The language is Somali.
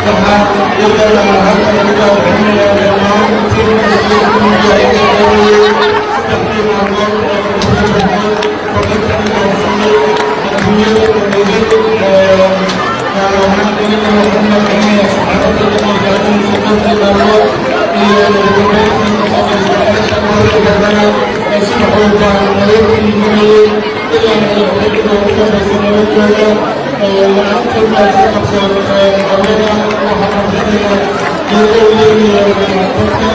Waxaa iyadana halka lagu mahadcelinayaa dhammaan tiimka social media ee ka shaqeynayay 3dii maalmood ee fariintan gaarsiiyey adduunyada oo idil. Gaar ahaan iyadana waxaan mahadcelinayaa saxaafadda ka qaybqaadanaysa dhowrkii maalmood iyo ugu dambeyntii kasoo qaybgalayaasha madana ee subax walba nala iimanayay ilaa ay xilliga ugu dambaysa nala jooga. La'aantood baa soo qabsoon hawlada waxaa qabsanaya geedo iyo dadka.